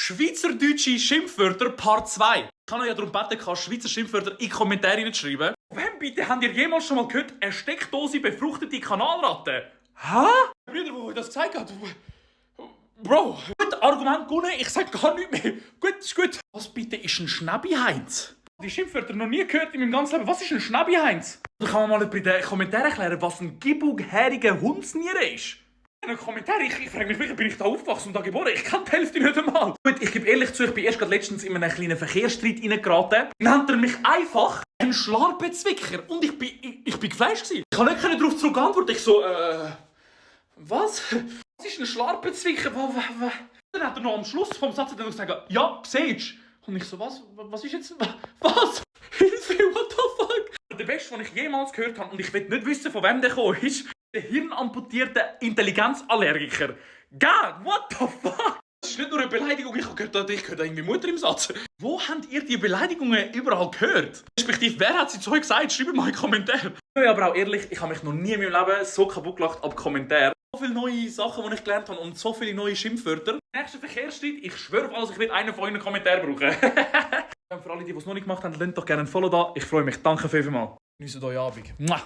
Schweizerdeutsche Schimpfwörter Part 2. Ich kann euch ja darum bitten, Schweizer Schimpfwörter in die Kommentare zu schreiben. Wann bitte habt ihr jemals schon mal gehört, eine Steckdose befruchtete Kanalratte? Hä? Brüder, wo ich das gesagt habe. Bro, gut, Argument gewonnen, ich sag gar nichts mehr. Gut, ist gut. Was bitte ist ein Schnäbi-Heinz? Die Schimpfwörter noch nie gehört in meinem ganzen Leben. Was ist ein Schnäbi-Heinz? Oder kann man mal in den Kommentaren erklären, was ein gibelhäriger Hundsniere ist? In den Kommentaren, ich frage mich wirklich, bin ich da aufgewachsen und da geboren? Ich kann die Hälfte nicht einmal. Gut, ich gebe ehrlich zu, ich bin erst letztens in einen kleinen Verkehrsstreit reingeraten. Nennt er mich einfach einen Schlarpenzwicker. Und ich bin gefleischt gewesen. Ich kann nicht darauf zurück antworten. Ich so, was? Was ist ein Schlarpenzwicker? Dann hat er noch am Schluss vom Satz dann gesagt, ja, siehst du. Und ich so, was? Was ist jetzt? Was? Hilfe, what the fuck? Der Beste, den ich jemals gehört habe, und ich will nicht wissen, von wem der gekommen ist, der hirnamputierte Intelligenzallergiker. God, what the fuck? Das ist nicht nur eine Beleidigung, ich höre da irgendwie Mutter im Satz. Wo habt ihr die Beleidigungen überall gehört? Respektive, wer hat sie zu euch gesagt? Schreibt mal in die Kommentare. Ich bin aber auch ehrlich, ich habe mich noch nie in meinem Leben so kaputt gelacht ab Kommentaren. So viele neue Sachen, die ich gelernt habe und so viele neue Schimpfwörter. Nächster Verkehrsstreit, ich schwöre auf alles, ich will einen von euren Kommentaren brauchen. Für alle, die es noch nicht gemacht haben, lasst doch gerne ein Follow da. Ich freue mich. Danke vielmals. Genießt euren Abend. Mua.